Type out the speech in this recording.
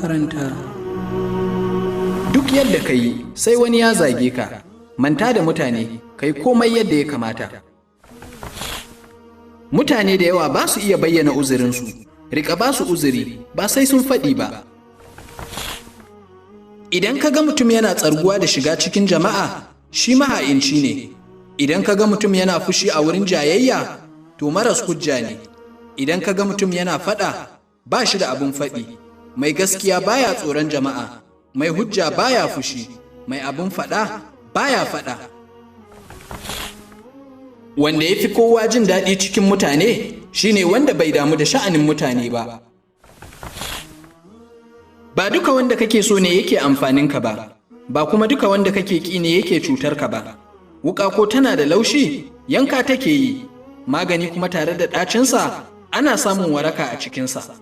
Makaranta. Duk yadda ka yi, sai wani ya zage ka. Manta da mutane, ka yi komai yadda ya kamata. Mutane da yawa ba su iya bayyana uzurinsu. Rika ba su uzuri, ba sai sun faɗi ba. Idan ka ga mutum yana tsarguwa da shiga cikin jama'a, shi maha'inci ne. Idan ka ga mutum yana fushi a wurin jayayya, to maras hujja ne. Idan ka ga mutum yana faɗa, ba shi da abin faɗi. Mai gaskiya baya tsoron jama'a, mai hujja baya fushi, mai abin faɗa baya faɗa. Wanda ya fi kowa jin daɗi cikin mutane shine wanda bai damu da sha'anin mutane ba. Ba duka wanda kake so ne yake amfaninka ba, ba kuma duka wanda kake ƙi ne yake cutar ka ba. Wuƙa ko tana da laushi, yanka take yi, magani kuma tare da ɗacinsa ana samun waraka a cikinsa.